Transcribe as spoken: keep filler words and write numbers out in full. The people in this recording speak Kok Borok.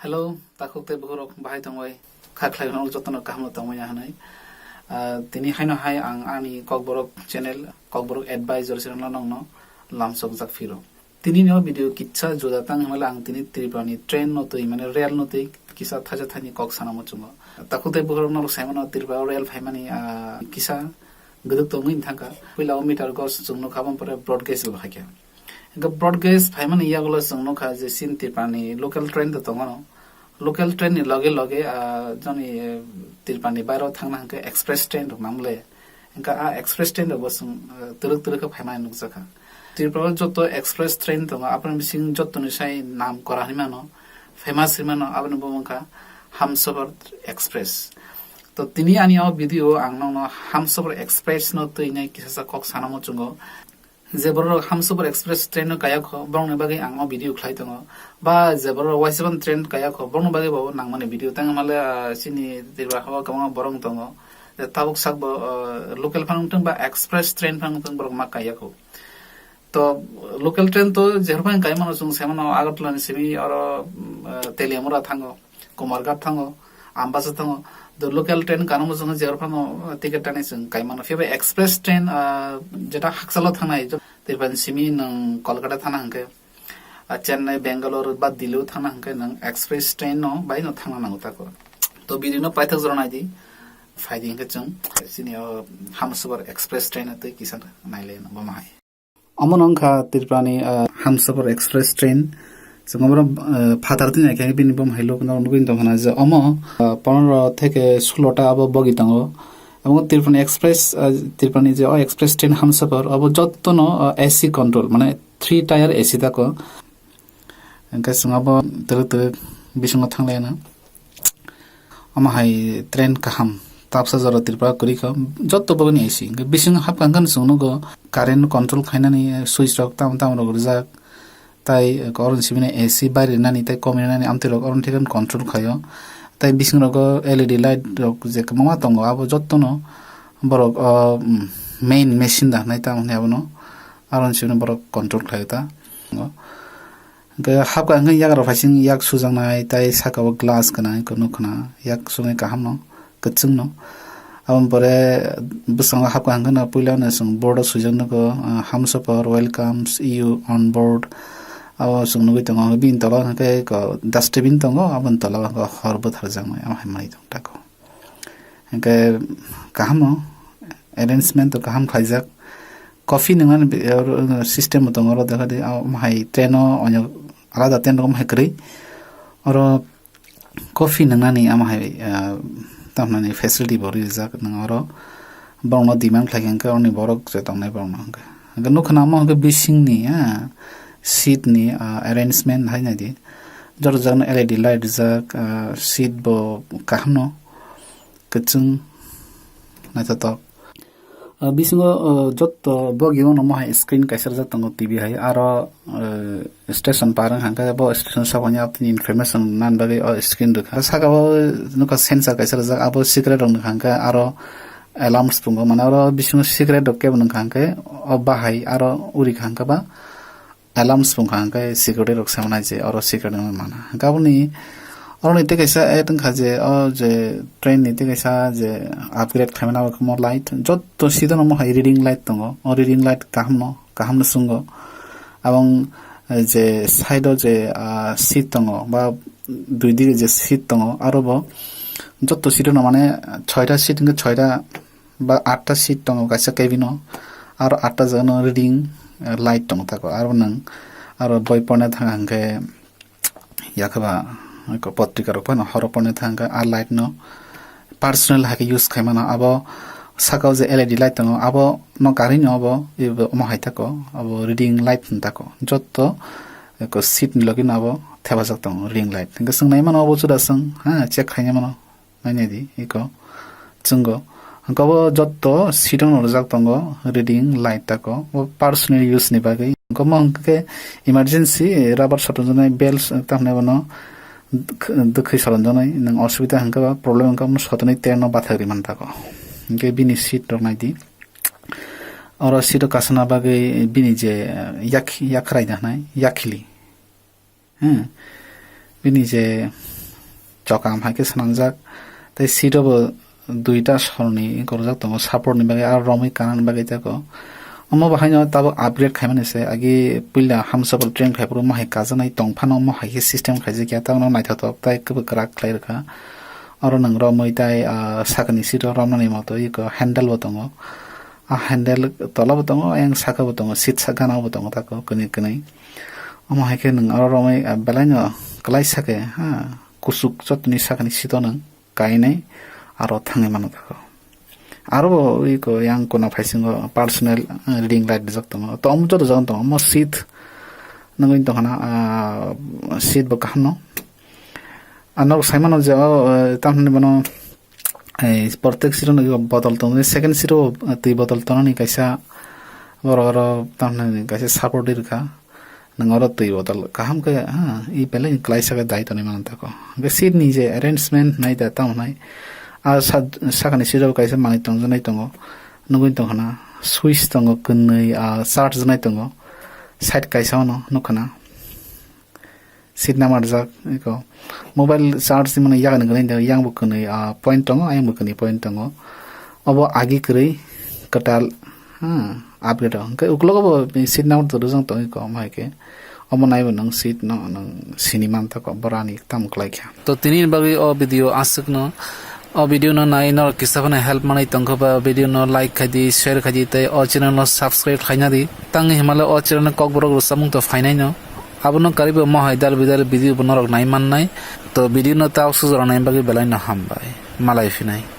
Hello, takhuk tei bukhurok bahai tongbai? Kha khlai no jotono kaham no tongmani hwnwi. Ah, tini haino hai ang ani Kokborok channel, Kokborok Advisor channel no nongno lamsok jak phiro. Tini no video kitsa juda tang hwnwi ang tini Tripura ni train no twi mane rail no twi kisa thaja thani kok sana muchungo. Takhuk tei bukhurok norok sai mano Tripura o rail phaimani, ah, kisa gwdwk tongwi thangkha. Puila o meter gauge chwng nukha, aboni pore broad gauge bo phaikha. Hingke broad gauge phaimani yagulo chwng nukha je chini Tripura ni local train to tongo no. Local train ni loge loge, ah, joni, eh, Tripura ni bairo thangna hingke express train rok namle. Hingke a express train rok bo chwng, eh, twrwk twrwk khe phaimani nukjakha. Tripura o joto express train tongo, aboni bising joto ni sai nam kora hinwi mano, famous hinwi mano, aboni bo wngkha Hamsapar Express. To tini ani o video o ang nokno Hamsapar Express no twi nai kisa sa kok sana muchungo. Je borok Hamsapar Express train no kaya kho, borokni bagwi ang o video khlai tongo. Ba je borok Waisibon train kaya kho, borokni bagwi bo nangmani video. Tang male, ah, chini Tripura hao kwbangma borok tongo. Je tabuk sak bo, ah, local phang thung ba express train phang thung borok ma kaya kho. To local train to je phang kai mano chwng sai mano Agartala ni simi oro, mm, ah, Teliamura thango. Kumarghat thango, Ambasa thango. The local train kanamo chwng je oro phano ticket tani chwng kai mano. Phiya bai express train, ah, jeta hakchalo thangnai, Tripura ni simi nwng Kolkata thana hwnkhe, ah, Chennai, Bangalore ba Delhi o thana hwnkhe nwng express train no bai no thangna nango tako. To video no paithak jora naidi, phaidi hwnkhe chwng chini o Hamsapar Express train o twi kisa nailai no bomo hai. Omo no wngkha Tripura ni, ah, Hamsapar Express train. Chwng omo, ah, phatar twi naikhe bini bom hai lok no nugwi tongkha na je omo, ah, pondro theke sulo ta abo bogi tongo. Abo Tripura ni Express, ah, Tripura ni je o Express train Hamsapar abo jotto no, ah, A C control, mane three tier A C tako. Hingke chwng abo twrwk twrwk bisingo thanglaina. Omo hai train kaham, tapsa jora Tripura kwrwi kha, jotto bogoni A C. Hingke bisingo hapkha hwnkhe chwng nugo current control khainani switch rok tamo tamo rok rijak. Tai oro ni simi A C bari rinani tei komi rinani amtwi rok oro ni theke control khaio. Tai bising rogo L E D light rok je kwbangma tongo, abo jotto no borok o, mm, main machine da hwnwi tamo hwnwi abono aro ni simi borok control khlaio ta. Hingke hapkha hwnkhe yagra phaising yak sujaknai, tai saka o glass gwnang eko nukha na, yak sungwi kaham no, kwchwng no. Aboni pore bwskango hapkha hwnkhe no puila no chwng board o swijak nugo, ah, Hamsapar welcomes you on board. Abo chwng nugwi tongo, bini tola o hwnkhe eko dustbin tongo, aboni tola o hwnkhe hor bwtharjaknai, amo hai manwi tong tako. Hingke kaham no arrangement to kaham khlaijak. Coffee nwngnani be-, oro system bo tongo, oro dekha di, ah, omo hai train o onyo alada train rok omo hai kwrwi. Oro coffee nwngnani omo hai, ah, tamnani facility bo rijak nwng oro. Borokno demand khlai khe hwnkhe oroni borok je tongnai borokno hwnkhe. Hwnkhe nukha na omo hwnkhe bisingni, ah, seat ni, ah, arrangement hai naidi. Joto jagano L E D light rijak, ah, seat bo kaham no. Kwchwng naithotok. Ah, bisingo, ah, jotto bogi o no mohai screen kaisa rijak tongo T V hai, aro, ah, station par wngkha hwnkhe bo station sabo ni aboni information nani bagwi o screen rwkha. Saka o nukha sensor kaisa rijak, abo cigarette rok nukha hwnkhe aro alarms pungo, mane oro bisingo cigarette rok kebo nukha hwnkhe o bahai aro uri kha hwnkhe ba alarms wngkha hwnkhe security rok se manai je oro security wngwi mano. Hwnkhe aboni oroni tei kaisa add wngkha je o je train ni tei kaisa je upgrade khaimani abo khe mo light. Jotto seat o no mohai reading light tongo. O reading light kaham no, kaham no chwngo. Aboni je side o je, ah, seat tongo ba dui dige je seat tongo aro bo jotto seat o no mane soita seat hwnkhe soita ba atta seat tongo kaisa cabin o, aro atta jagano reading, eh, light tongo tako, aro nwng aro boi porna thang hwnkhe yakhe ba eko potrika rok phano horo porna thang hwnkhe a light no personal hai khe use khaimano. Abo saka o je L E D light tongo, abo no karwi no abo ebo omo hai tako, abo reading light hwn tako, jotto eko seat ni logi no abo thepajak tongo reading light. Hwnkhe chwng nai mano obo chuda chwng, ha, check khainai mano. Nainai di, eko chwngo. Hwnkhe bo jotto seat o no rijak tongo, reading light tako. Bo personal use ni bagwi. Hwnkhe mo hwnkhe emergency rubber sotonjaknai belt tamni bono dwkhwi sotonjaknai. Nwng osubida hwnkhe ba problem hwnkhe omo sotonwi train no bathak ri man tako. Hwnkhe bini seat rok nai di. Oro seat o kasana bagwi bini je yak, yakhrai da hwnai, yakhili. Hmm. Bini je chokam hai khe swnamjak. Tei seat o bo duita sorni gorjak tongo, support ni bagwi aro romwi kanani bagwi tako. Omo bahaino tabuk upgrade khaimani se, agi puila hamsokol train khaiphuru omo hai kajaknai tongphano omo hai khe system khaijakya, tabukno naithotok tei kwbwkrak khlai rwkha. Oro nwng romwi tei, ah, sakani seat o romnani moto iko handle bo tongo. Ah, handle tola bo tongo, ayang saka bo tongo, seat sa gana bo tongo tako kwnwi kwnwi. Omo hai khe nwng oro romwi, ah, belaino kwlai sake, ha, kuchuk jotoni sakani seat o nwng kainai aro thangwi mano tako. Aro bo iko yang kuna phaisingo personal, eh, reading light rijak tongo. To omo joto jaga tongo. Omo seat nungwi tongkhana, ah, seat bo kaham no. Ano saimano je o, eh, tamni bono, eh, protek seat o nungwi bottle tongo. Second seat o, eh, twi bottle tonani kaisa borok aro tamni kaisa support rwkha. Nwng oro twi bottle kaham khe, ha, i belai ni klaisa khe dai tonwi mano tako. Hwnkhe seat ni je arrangement nai da tamo nai. A sa-, sakani seat o kaisa manwi tongjaknai tongo. Nugwi tongkhana switch tongo kwnwi, a, charge rwnai tongo. Side kaisa ono nukkhana. Seat number rijak eko. Mobile charge ni mano yagan gwnai da, yang bo kwnwi, a, point tongo, ayang bo kwnwi point tongo. Obo agi kwrwi kwtal, ha, upgrade o. Hwnkhe uklogo bo seat number twrwk jang tongwi kok, omo hai khe. Omo naibo nwng seat no nwng sini man tako, borani tamo kwlai kha. To tini bagwi o video aswk no, o video no nai norok kisa phano help manwi tongkha ba video no like khai di, share khai di tei o channel no subscribe khaina di. Tangwi himale o channel ni kokborok rwchapmung to phainai no. Abono karwi bo mohai dal bidal video bo norok nai mannai. To video no ta sujorok nai bagwi belai no hambai. Malai phinai.